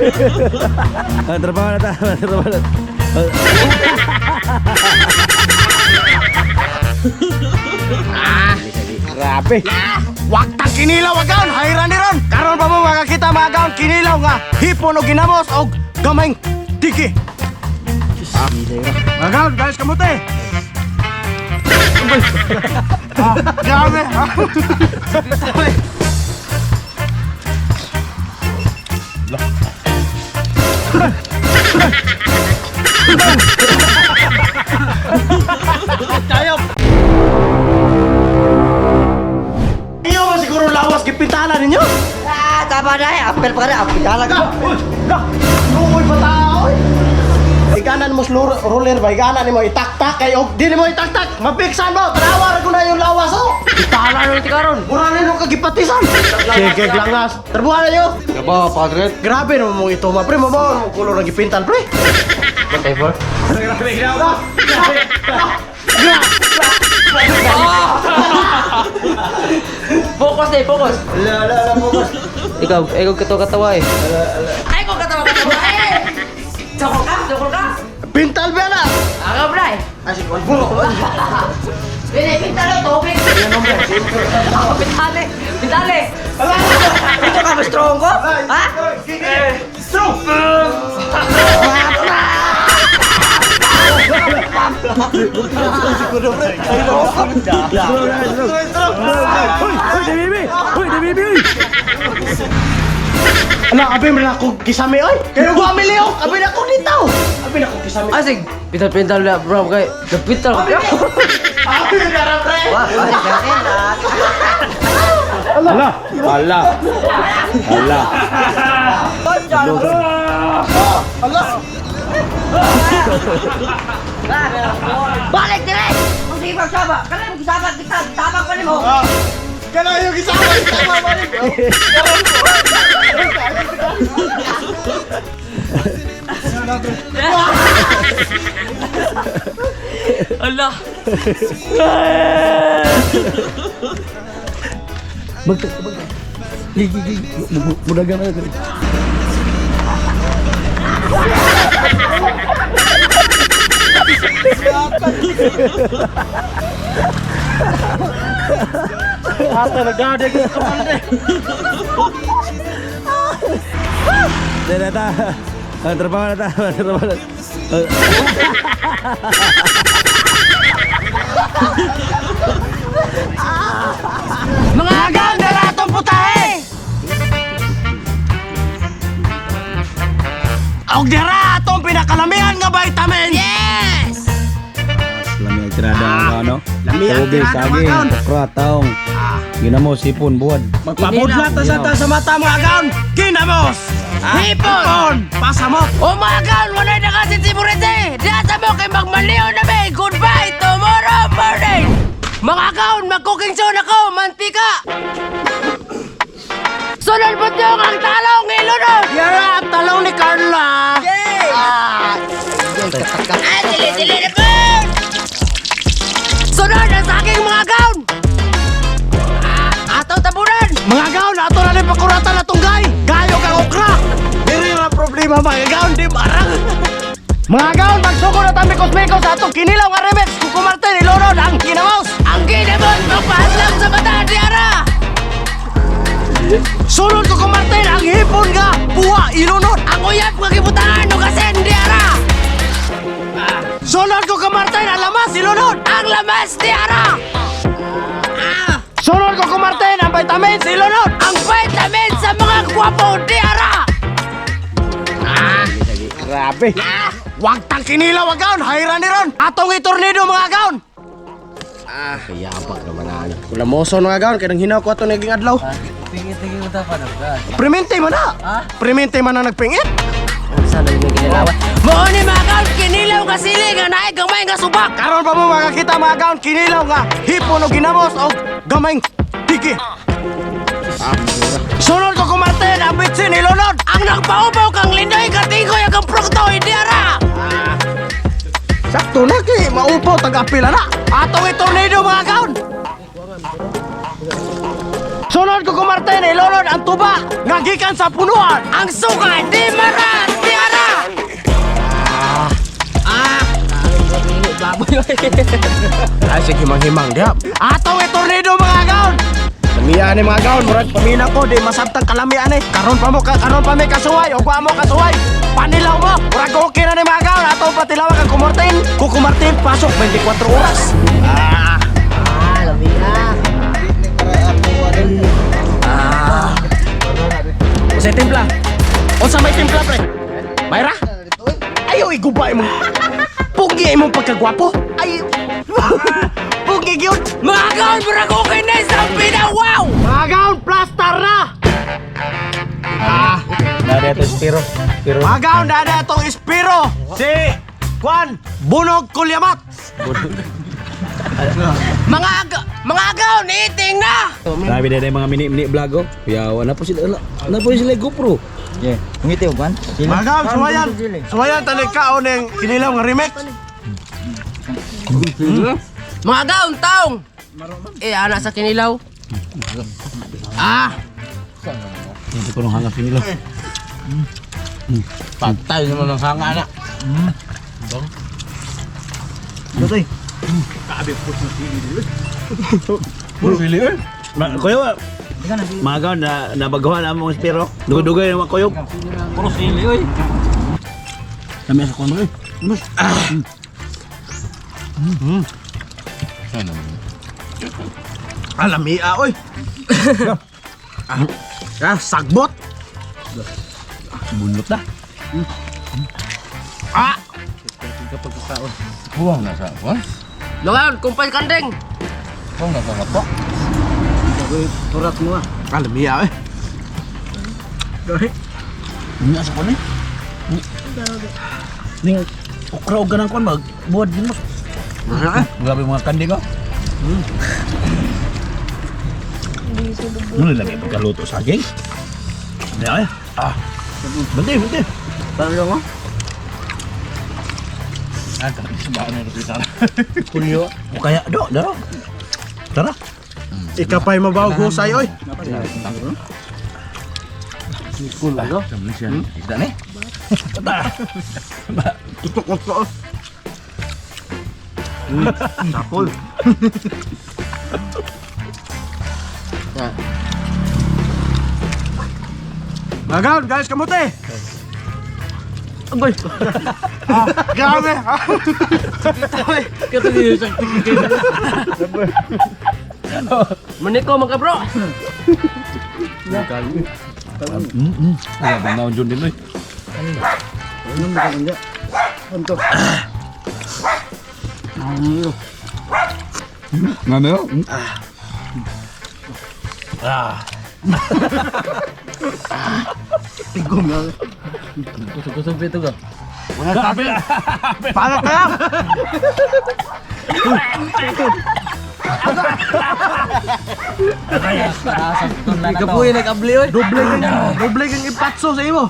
Ah, trabaho na ta, trabaho na. Grabe. Wag tang kinilaw agaon, hayra ni ron. Karon pa mo makakita mga agaon kinilaw nga hipon og ginamos og gamayng tiki. Ah. Agaon, guys, kamote. Ah, grabe. Tayo. Iyo mo siguro lawas gipintala ninyo. Ah, tama na eh. Apel pa na. Apel talaga. Uy, ga. Luoy pa tao. Oy. Iganan mo sa roller ba? Iganan nimo itaktak kay og di nimo itaktak. Mapiksan mo. Tanawa ra ko na yung lawas oh. Tala na ito karon. Mura na yung kagipatisan. Sige, langas. Trabuhan na yo. Gaba, padre. Grabe naman mong ito, ma. Pre, mamaw mo kulor ng gipintan, pre. Whatever. Grabe, grabe. Focus eh, focus. La, la, la, focus. Ikaw, ikaw katawa katawa eh. Ay, ikaw katawa katawa eh. Sokol ka, sokol ka. Pintal ba na? Aga bra eh. Ay, sige, buro. Bine, pintalo, tubig. Ako, pitale. Pitale. Ito ka ba strong ko? Ha? Strong! Hoy, hoy, DBB! Hoy, DBB! Oy! Ano, abi mo na akong kisame, oy! Kayo ko amili, oh! Abi na akong ditaw! Abi na akong kisame. Asig, pintal-pintal na bro kay. Napintal ka. Abi na ra, pre! Wah, balik na Ala! Ala! Ala! Balik dire! Kung sige magsaba, kanang magsaba kita, tabang pa nimo. Kana yung kisame, kisame, balik! Ala. Bagtak, bagtak. Gigi, gigi. Mudagan na. Ate, nagdadag ka man, Dahil na ta. Ah, trabaho na ta, trabaho na. Mga agaw, dala atong putahe! Og dira atong pinakalamihan nga vitamin! Yes! Lami ang tirada ang ano? Lami ang Tubig, tirada, mga saging, kaon. okra, taong. Ginamo, sipon, buwad. Magpabudlat na sa ta sa mata mga agaw! Kinamos! Hipon! Pasamot! Umagaw, walay nakasin si Burete! Diyan mo kay magmaliw na may! Goodbye tomorrow morning! Mga kaon, mag-cooking soon ako! Mantika! Sunod po ang talong ilunod! Yara ang talong ni Carla! Ah, Ay, dili-dili na po! Sunod ang saging mga kaon! Ah, ataw tabunan! Mga gaon, ato na rin pakuratan atong gay! Gayo kang okra! Diri ra problema mga gaon, di marang! Mga gaon, magsuko na tami kosmiko sa atong kinilaw nga remix kung kumartin ilunod ang kinamos! Ang ginamon, magpahadlang sa mata, di ara! Sunod ko kumartin ang hipon nga buwa ilunod! Ang uyap nga gibutangan og asin, di ara! Sunod ko kumartin ang lamas ilunod! Ang lamas, di ara! Ah! Sunod ko kumartin ang vitamins ilunod! Ang vitamin sa mga gwapo, di ara! Grabe! Wag tang kinilaw agaon, hayra ni ron! Atong itornado mga agaon! Ah, kayabag naman na ano. Kulamoso mga agaon, kaya nang hinaw ko ato naging adlaw. Tingin-tingin mo dapat ang Primente man na! Ha? Primente man na nagpingit! Sana yung kinilawan. Mao ni mga kaon, kinilaw ka sili nga naay gamay nga subak. Karon pa mo makakita mga agaon, kinilaw nga hipon og ginamos og gamayng tiki. Sunod ko kumartin ang bitsin ilunod! Ang nagpaupaw kang Lindoy katingkoy ang prokto hindi ara. Sakto na kay maupaw taga-apila na. Atong itornado mga agaon! Sunod, Kuko Martin, ilunod ang tuba nga gikan sa punuan. Ang suga di mara di ara. Ah. Baboy. Ay, sige, himang-himang diha. Atong itornado, mga gaon. Lamian ni, mga gaon, murag pamina ko, di masabtang kalamian eh. Karon pa mo, karon pa may kasuway, o kuha mo kasuway. Panilaw mo, murag okay na ni, mga gaon. Atong patilawan kang Kumartin. Kukumartin, pasok 24 oras. Ah, Ah, lamia. Ah. Unsay timpla? Unsa may timpla, pre? Mayra? Ayaw iguba imong pugi imong pagkagwapo. Ay, pugi gyud. Mga gaon, murag okay na sa pina. Wow! Mga gaon, plaster na. Ah. Nari ato espiro. Pero Mga gaon, dada atong espiro. Si Juan Bunog Kulyamat. Mga gaon, eating na. Grabe na yung mga mini-mini vlog oh. Yawa na po sila. Na po sila GoPro. Yeah. Ngiti og kan? Mga gaon, suwayan. Suwayan tanig kaon ng kinilaw nga remix. Mga gaon, taong. Eh, ana sa kinilaw. Ah, Hindi ko nung hanga kinilaw. Patay naman ang hanga na. Ma kuya, mga gaon na nabagawan na mong espiro. Dugay-dugay na mga kuyog. Puro sili oy. Kami sa kuno eh. Alamia, oy. Ah, ah, sagbot. Bunot na. Ah, Huwag na sa kuan. Mga gaon, kumpay kanding. Huwag na sa kapo. alamia, oy. Nya sa kuno eh. Ning okra og ganang kuan mag buhat din mo. Ah, Grabe mga kanding oh. Ano lagi pagkaluto saging? Hindi ay. Ah. Bante, bante. Ah, kasi ba na rin Kulyo. O kaya do, daro. Tara. Ikapay mabaw husay, oy. Isda ni. Tutok ko. Sapol. Mga gaon, guys, kamote. Agoy. Ah, grabe. Maniko mga bro. Ay, bangaw jud din oy. Ano? Ah. Kusog ito ka. Paano kaya? Ikapuy nag-abli oy. Doble kang ipatso sa imo.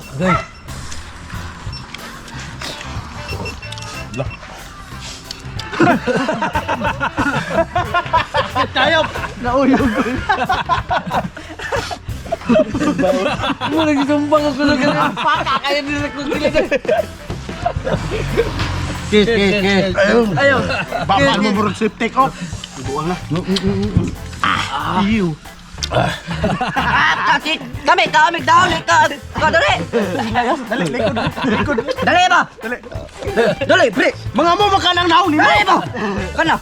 Tayo, nauyog. Mo nagsumbang ako sa ganun. Paka kayo din sa kong Kiss, kiss, kiss. Ayun. Ayun. Babal mo murag safety take off. Ibuang na. Ah. Iw. Ah, kasi kami kami daw ni ka. Ka dali. Dali, likod, likod. Dali ba? Dali. Dali, pre. Mga mo makanang naon nimo. Dali ba? Kana.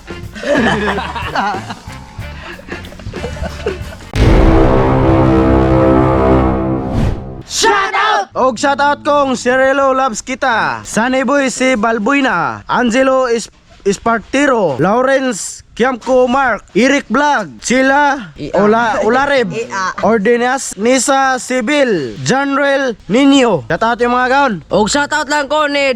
Shout out! Og shout out kong Cirilo Loves Kita, Sunny Boy si Balbuena, Angelo Espartero, Lawrence Kiamco Mark, Eric Vlog, Chila Ola Olareb, Ordinas Nisa Sibil, Janrel Nino. Shout out yung mga gaon. Og shoutout lang ko ni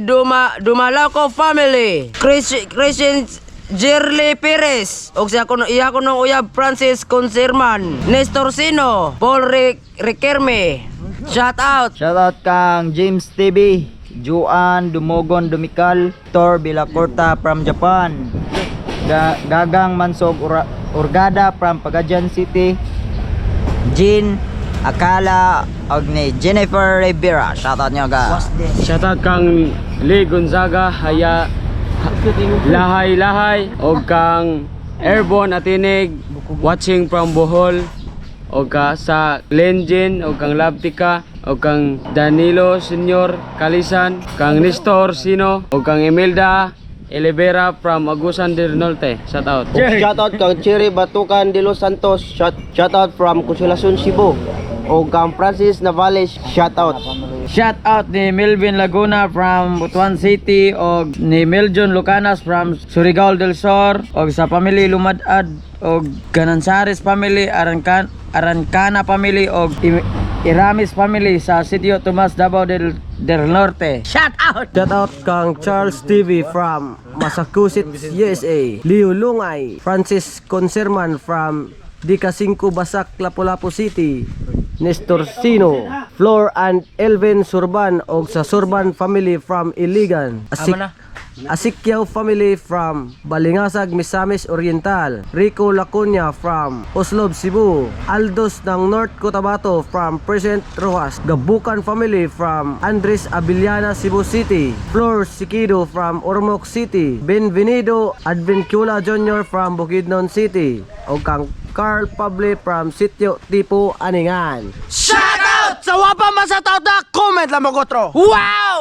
Dumalaco family. Christian Jerly Perez og siya kuno iya kuno uyab Francis Conserman, Nestor Sino, Paul Riquelme. Shout out. Shoutout kang James TV, Juan Dumogon Dumikal, Tor Villacorta from Japan. Gagang Mansog Urgada from Pagajan City. Jean Akala og ni Jennifer Rivera. Shoutout nyo ga. Shoutout kang Lee Gonzaga, Haya Lahay Lahay og kang Airborne Atinig, watching from Bohol, og ka sa Lenjin og kang Labtika og kang Danilo Senior Kalisan, kang Nestor Sino og kang Imelda Elevera from Agusan del Norte. Shout out. Shout out kang Cherry Batukan de Los Santos. Shout out from Consolacion, Cebu. O kang Francis Navales, shout out. Shout out ni Melvin Laguna from Butuan City og ni Meljon Lucanas from Surigao del Sur og sa family Lumad-ad og Ganansares family, Arancana family og Iramis family sa Sitio Tomas, Davao del Norte. Shout out! Shout out kang Charles TV from Massachusetts, USA. Leo Lungay, Francis Conserman from Dicasingco Basak, Lapu-Lapu City. Nestor Sino, Flor and Elvin Surban og sa Surban family from Iligan. Asikyaw family from Balingasag, Misamis Oriental. Rico Lacunya from Oslob, Cebu. Aldos ng North Cotabato from President Rojas. Gabukan family from Andres Abiliana, Cebu City. Flor Sikido from Ormoc City. Benvenido Advencula Jr. from Bukidnon City. O kang Carl Pable from Sitio Tipo, Aningan. Shout out! Sa wapa man sa tao, comment lang mo gotro. Wow!